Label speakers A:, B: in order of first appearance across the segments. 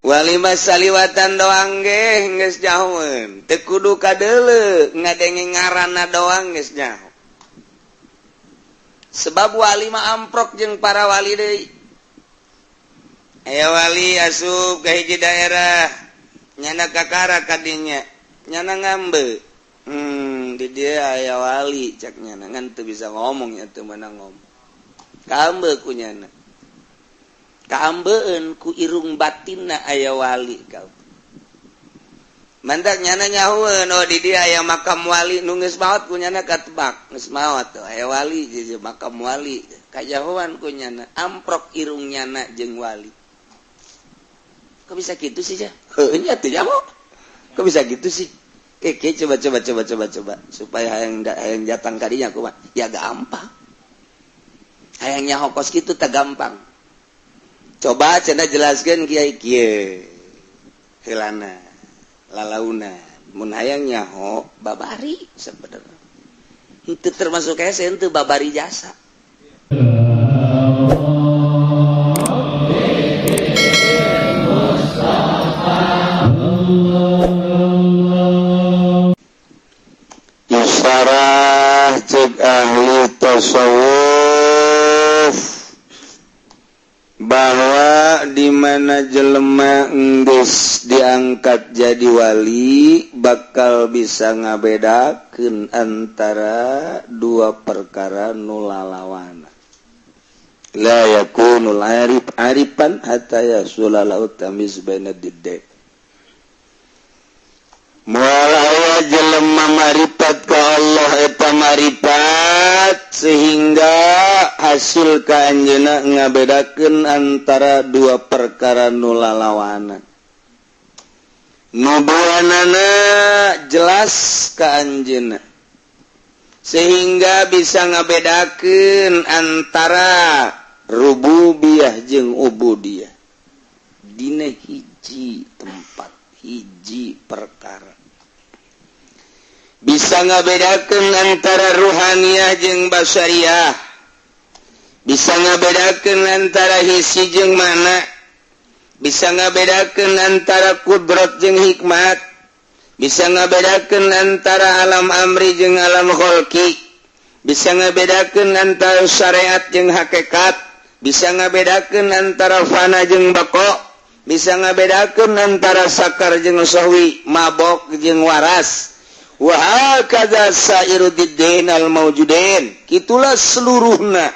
A: Wali mah saliwatan doang ge geus nyahoeun, teu kudu kadeuleu, ngadenge ngaranna doang geus nyaho. Sebab wali mah amprok jeung para wali deui. Aya wali asup ka hiji daerah, nyana kakara kadinya, nyana ngambe. Di dieu aya wali cak nyana, ngan teu bisa ngomong nya, teu meunang ngomong. Kaambe ku nyana. Kaambeun ku irung batinna aya wali kau. Mantak nyana nyahoeun, oh, di dieu aya makam wali nu geus maot, ku nyana katebak geus maot tuh aya wali di makam wali, kajahoan ku nyana, amprok irung nyana jeung wali. Kok bisa gitu sih, ja? Heuh nya teu nyaho. Kok bisa gitu sih? Keke coba coba coba coba coba supaya hayang hayang datang kadinya kumaha? Ya gampang. Hayang nyaho kos kitu tak gampang. Coba cenah jelaskeun, Kiai, kieu heulana lalauna mun hayang nyaho babari. Sebenarnya henteu termasuk hese, henteu babari jasa.
B: Isarah cek ahli tasawuf
A: bahwa di mana jelema enggeus diangkat jadi wali bakal bisa ngabedakeun antara dua perkara nu lalawana. La yakunul arif arifan hatta yahsula lahu tamyiz baina diddain.
B: Moal aya jelema marifat ka Allah eta marifat
A: sehingga hasil ka anjeunna ngabedakeun antara dua perkara nu lalawanan, nu duanana jelas ka anjeunna sehingga bisa ngabedakeun antara rububiyah jeung ubudiyah dina hiji tempat, hiji perkara, bisa ngabedakeun antara ruhaniyah jeung basyariah, bisa ngabedakeun antara hisi jeung makna, bisa ngabedakeun antara kudrat jeung hikmat, bisa ngabedakeun antara alam amri jeung alam kholqi, bisa ngabedakeun antara syariat jeung hakikat, bisa ngabedakeun antara fana jeung bako, bisa ngabedakeun antara sakar jeung sahwi, mabok jeung waras, wa hakadza sairu diddain al mawjudin. Kitulah seluruhna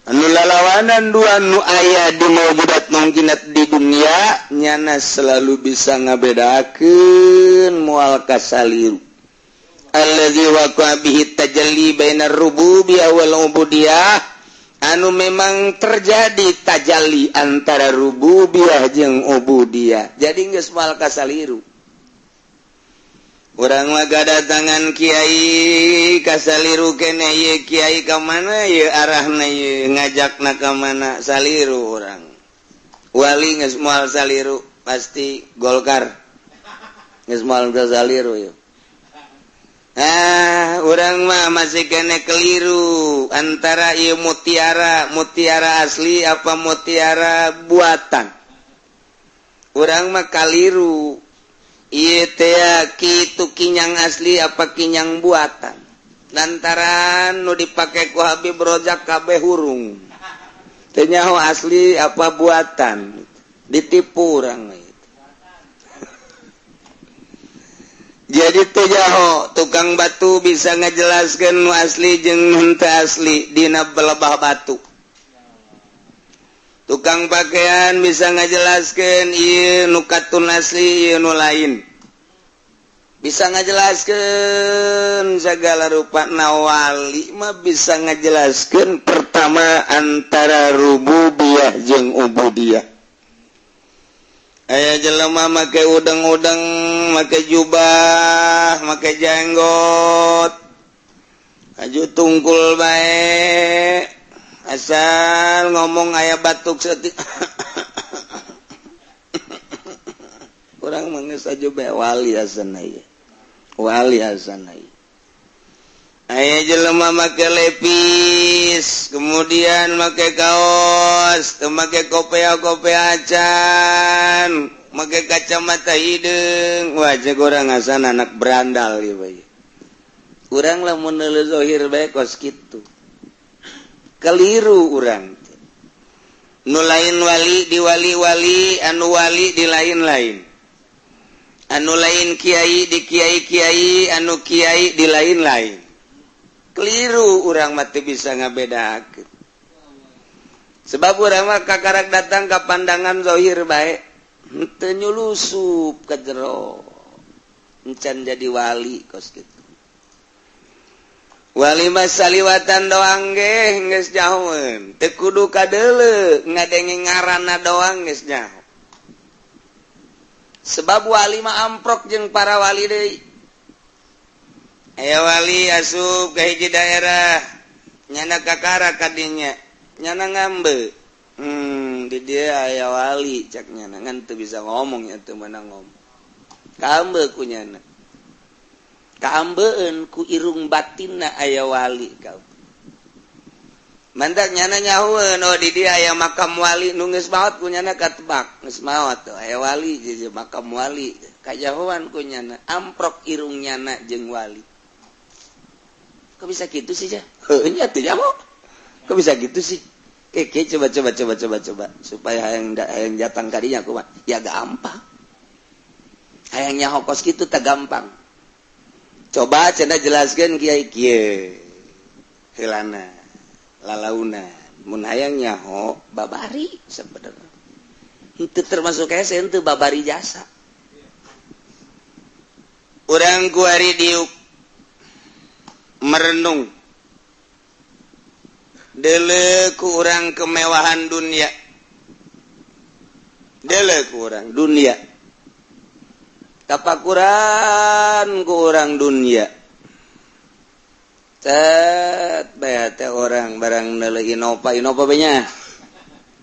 A: anu lalawanan dua nu aya di mawjudat mungkinat di dunia, nyana selalu bisa ngabedakeun, moal kasaliru. Allazi waqa bihi tajalli bainar rububiyah wal ubudiyah, anu memang terjadi tajalli antara rububiyah jeung ubudiyah, jadi geus moal kasaliru. Urang mah kadatangan kiai kasaliru kene, ieu kiai ka mana ieu arahna, ieu ngajakna ka mana, saliru urang. Wali geus moal saliru, pasti Golkar, geus moal saliru ieu. Ah, urang mah masih kene keliru antara ieu mutiara mutiara asli apa mutiara buatan. Urang mah kaliru ieu teh kitu, kinyang asli apa kinyang buatan, lantaran nu dipake ku Habib Rojak kabeh hurung, teu nyaho asli apa buatan, ditipu urang mah. Jadi teu nyaho tukang batu bisa ngajelaskeun nu asli jeung henteu asli dina belebah batu, tukang pakaian bisa ngajelaskeun ieu nu katun asli, ieu nu lain, bisa ngajelaskeun segala rupa. Na wali mah bisa ngajelaskeun pertama antara rububiyah jeung ubudiyah. Aya jelema make udeng-udeng, make jubah, make jenggot, aju tungkul bae, asal ngomong aya batuk saeutik, urang mah geus aju bae, wali asana ieu, wali asana ieu. Aya jelema make lepis, kemudian make kaos, teu make kopea kopea acan. Make kacamata hideung, wajah urang ngasan anak berandal ieu bae. Urang lamun neuleuh zahir bae kos kitu. Keliru urang. Nu lain wali di wali-wali, anu wali di lain-lain. Anu lain kiai di kiai-kiai, anu kiai di lain-lain. Keliru urang mah teu bisa ngabedakeun. Sebab urang mah kakarak datang ka pandangan zahir bae. Henteu nyulusup ka jero. Encan jadi wali kos kitu. Wali mah saliwatan doang ge geus nyahoeun. Teu kudu kadeuleu, ngadenge ngaranna doang geus nyaho. Sebab wali mah amprok jeung para wali deui. Aya wali asup ka hiji daerah, nyana kakara kadinya, nyana ngambe. Di dieu aya wali cak nyana, ngan teu bisa ngomong ya, teu meunang ngomong. Kaambe ku nyana. Kaambeun ku irung batinna aya wali kau. Mantak nyana nyahoeun, oh, di dieu aya makam wali nu geus maot, ku nyana katebak geus maot tuh aya wali di makam wali. Kajahoan ku nyana, amprok irung nyana jeung wali. Kok bisa gitu sih, ja? Heuh nya teu nyaho. Kok bisa gitu sih? Oke, coba coba coba coba coba supaya hayang hayang datang kadinya kumaha? Ya gampang. Hayang nyaho kos kitu teh gampang. Coba cenah jelaskeun, kiai, kieu. Heulana lalauna mun hayang nyaho babari sebenarnya. Henteu termasuk hese, henteu babari jasa. Urang kuari diuk merenung. Deuleu ku urang kemewahan dunia. Deuleu ku urang dunia. Tapakuran ku urang dunia. Cet bae teh orang barang neuleuh Innova, Innova bae nya.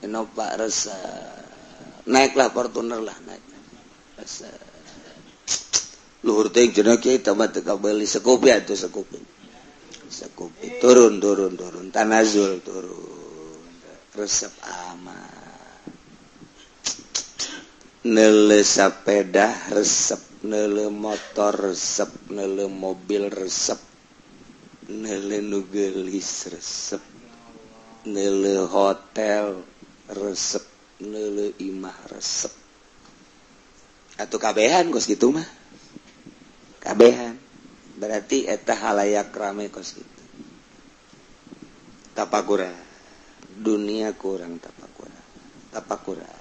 A: Innova resep. Naiklah Fortuner lah, naik. Resep. Luhur teh cenah kieu, tah mah teu kabeuli Scoopy atuh, Scoopy. Scoopy turun turun turun, tanazul turun. Resep amat. Neuleuh sapeda resep, neuleuh motor resep, neuleuh mobil resep, neuleuh nu geulis resep, neuleuh hotel resep, neuleuh imah resep. Atuh kabehan kos kitu mah. Kabehan. Berarti eta halayak rame kos kitu. Tapakuran. Dunia kurang tapakuran. Tapakuran.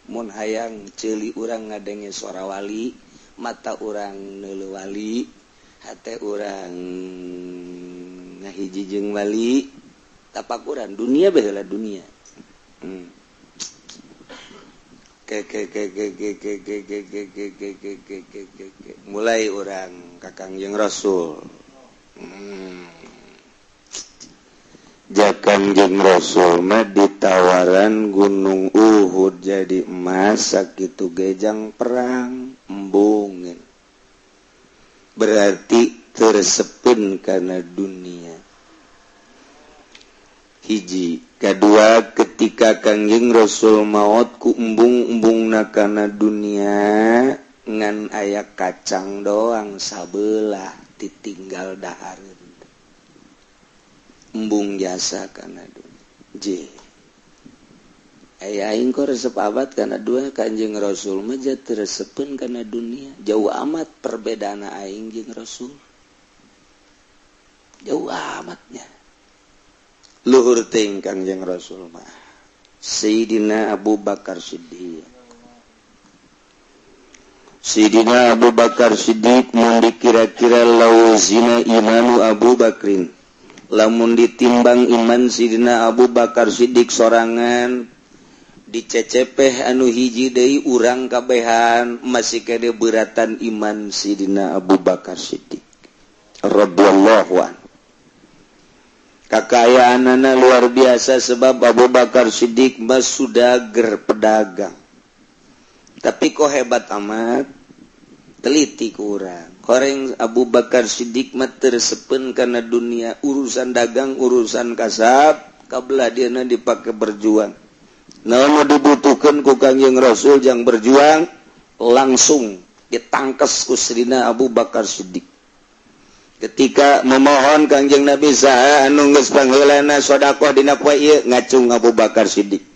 A: Mun hayang ceuli urang ngadenge suara wali, mata urang neuleuh wali, hate urang ngahiji jeung wali, tapakuran dunia baheula dunia. Ke ke ke ke ke ke ke ke ke ke ke ke ke ke ke ke mulai urang ka Kangjeng Rasul. Ja Kangjeng Rasul mah ditawaran Gunung Uhud jadi emas sakitu gejang perang, embungin. Berarti teu resepeun karena dunia. Hiji, kedua, ketika Kangjeng Rasul maot ku embung-embungna kana dunia, ngan aya kacang doang sabelah ditinggal dahareun. Embung jasa kana dunia. J. Aya aing kok resep amat kana dua, Kanjeng Rasul mah teu resepeun kana dunia. Jauh amat perbedaan aing jeung Rasul. Jauh amatnya. Luhur teuing Kangjeng Rasul mah. Sayyidina Abu Bakar Siddiq. Sayyidina Abu Bakar Siddiq mun dikira-kira lau zina imanu Abu Bakrin. Lamun ditimbang iman Sidina Abu Bakar Siddiq sorangan dicecepeh anu hiji deui, urang kabehan masih kene beratan iman Sidina Abu Bakar Siddiq radhiyallahu anhu. Kakayaanana luar biasa, sebab Abu Bakar Siddiq mah sudager, pedagang. Tapi kok hebat amat, teliti kurang horeng. Abu Bakar Siddiq mah teu resepeun karena dunia, urusan dagang, urusan kasab kabelah dia dipakai berjuang. Naon dibutuhkan.
B: Diperlukan ku Kangjeng Rasul yang berjuang, langsung ditangkes ku Sayyidina Abu Bakar Siddiq. Ketika memohon Kangjeng Nabi, "Saha anu geus pangheulana sedekah dina poe ieu?" Ngacung Abu Bakar Siddiq.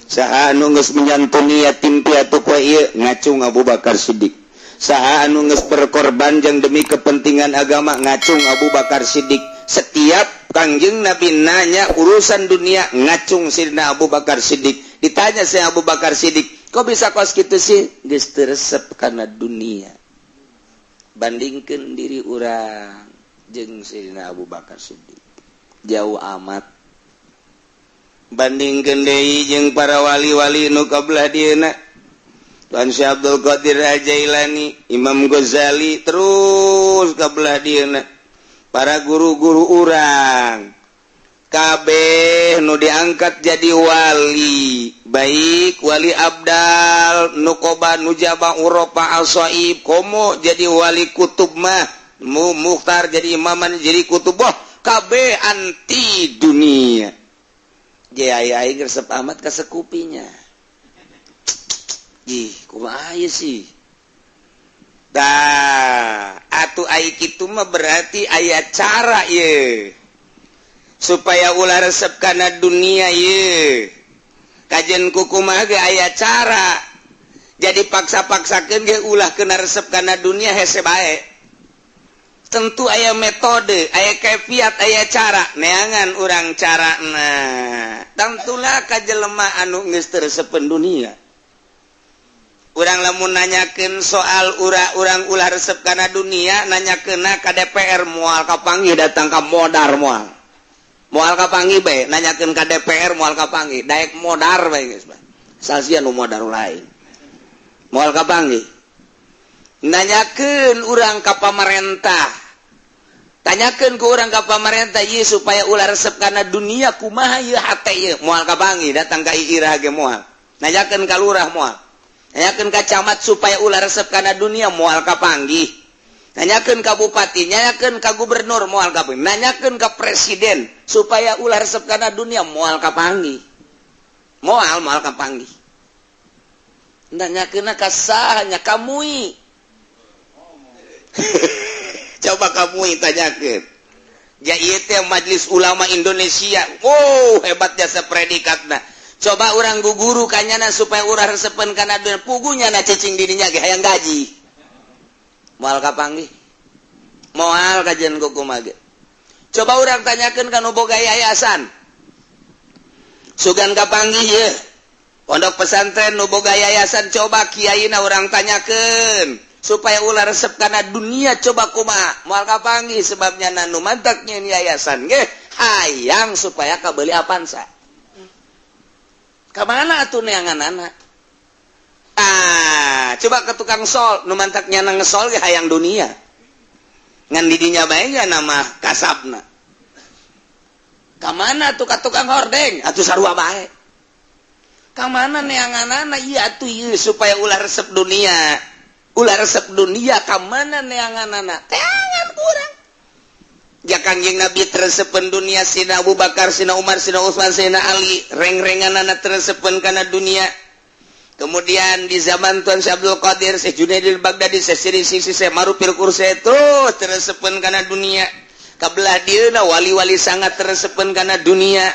B: "Saha anu geus menyantuni yatim piatu poe ieu?" Ngacung Abu Bakar Siddiq. "Saha anu geus berkorban jang demi kepentingan agama?" Ngacung Abu Bakar Siddiq. Setiap Kangjeng Nabi nanya urusan dunia, ngacung Sidina Abu Bakar Siddiq. Ditanya saya Abu Bakar Siddiq, "Kok bisa kos gitu sih?" Geus teu resep kana dunia. Bandingkan diri urang jeung Sidina Abu Bakar Siddiq, jauh amat. Bandingkan deui jeung para wali-wali nu kabelah dieuna, Tuan Syekh Abdul Qadir Al-Jailani, Imam Ghazali, terus kabelah dieuna para guru-guru urang kabeh nu diangkat jadi wali, baik wali abdal, nukoba, nujaba, urafa, asoib, komo jadi wali kutub mah mu mukhtar, jadi imaman, jadi kutub, wah, kabeh anti dunia. Jaya resep amat kasekupinya. Ih, kumaha sih? Dah, atuh ai kitu mah berarti aya cara ye supaya ulah resep kana dunia ye. Kajen kukumaha ge aya cara. Jadi paksa-paksakeun ge ulah kena resep kana dunia hese bae. Tentu aya metode, aya kefiat, aya cara. Neangan urang cara. Nah, tentulah ka jelema anu geus teu resepeun dunia. Urang lamun nanyakeun soal ura urang ulah resep kana dunia, nanya kena ka DPR moal kapanggih, datang ka modar moal. Moal kapanggih bae, nanyakeun ka DPR moal kapanggih, daek modar bae geus bae. Sasia nu modar lain. Moal kapanggih. Nanyakeun urang ka pamarentah. Tanyakeun ku urang ka pamarentah ieu supaya ulah resep kana dunia kumaha ieu hate ieu, moal kapanggih, datang ka ira ge moal. Nanyakeun ka lurah moal. Nanyakeun ka camat supaya ulah resep kana dunia moal kapanggih. Nanyakeun ka bupati, nanyakeun ka gubernur moal kapanggih. Nanyakeun ka presiden supaya ulah resep kana dunia moal kapanggih. Moal moal kapanggih. Nanyakeun ka saha nya, ka MUI. Coba ka MUI tanyakeun. Ja ieu teh Majelis Ulama Indonesia. Oh, hebat jasa predikatna. Coba urang guguru kanyana supaya ulah resepen kana dunia, pugunya na cicing dirinya ge hayang gaji. Moal kapanggih. Moal kajian kumaha ge. Coba urang tanyakeun ka nu boga yayasan. Sugan kapanggih ye. Pondok pesantren nu boga yayasan, coba kiaina urang tanyakeun supaya ulah resep kana dunia, coba kumaha, moal kapanggih. Sebabnya nu mantak nyieun yayasan ge hayang supaya kabeli Avanza. Kamana atuh neangan anak? Ah, coba ke tukang sol, nu mantak nyana ngesol ge hayang dunia. Ngan didinya bae nya nama kasabna. Kamana tuh ka tukang hordeng? Atuh sarua bae. Kamana neanganana ieu atuh ieu supaya ulah resep dunia? Ulah resep dunia kamana neanganana? Teangan kurang. Ja Kangjeng Nabi teu resepen dunia, Sina Abu Bakar, Sina Umar, Sina Utsman, Sina Ali, reng-renganana teu resepen kana dunia. Kemudian di zaman Tuan Syekh Abdul Qadir, Syekh Junaidil Baghdadi, Syekh Siri Sisi, Syekh Marufil Kursi, terus teu resepen kana dunia. Kabelah dieuna wali-wali sangat teu resepen kana dunia.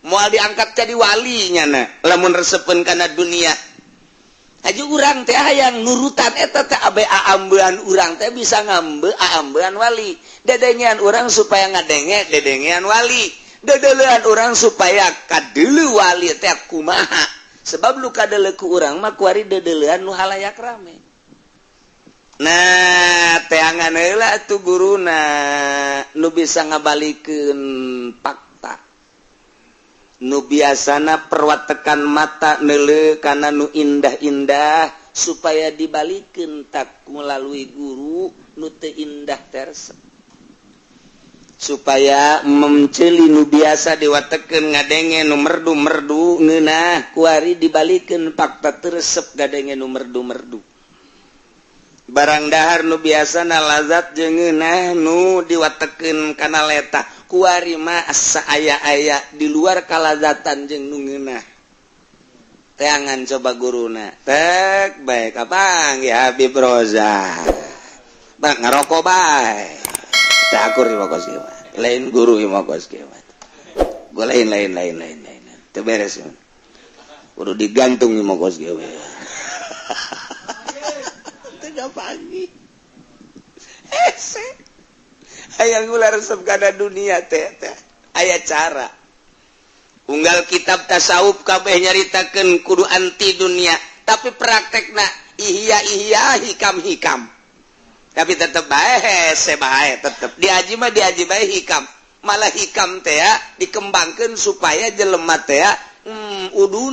B: Moal diangkat jadi wali nyana lamun resepen kana dunia. Haji urang teh hayang nurutan eta teh abe aambean urang teh bisa ngambe aambean wali. Dedengean urang supaya ngadenge dedengean wali. Dedelean urang supaya kadeuleu wali teh kumaha. Sebab lu kadeuleu ku urang mah kuari dedelean nu halayak rame. Nah, teangan heula atuh guruna nu bisa ngabalikeun fakta. Nu biasana perwatekan mata neuleu kana nu indah-indah supaya dibalikeun tak melalui guru nu teu indah terse. Supaya menceli nu biasa diwatekeun ngadenge nu merdu-merdu ngeunah, kuari dibalikeun fakta teu resep ngadenge nu merdu-merdu. Barang dahar nu biasa na lazat jeung ngeunah nu diwatekeun kana letah, kuari mah asa aya-aya di luar kalazatan jeung nu ngeunah.
A: Teangan coba guruna tek baik apa ya, Habib Roza. Bang, ngerokok bae. Teu akur ieu kos kieu. Lain guru ieu kos kieu. Gua lain, lain, lain, lain, lain. Teu beres. Kudu digantung ieu kos kieu. Teu pagi. Hese. Hayang ulah resep kana dunia teh teh. Aya cara. Unggal kitab tasawuf kabeh nyaritakeun kudu anti dunia, tapi praktekna ihya ihya, hikam hikam. Tapi tetep bae hese bae, tetep diaji mah diaji bae hikam. Malah hikam teh ya dikembangkan supaya jelema teh ya udun.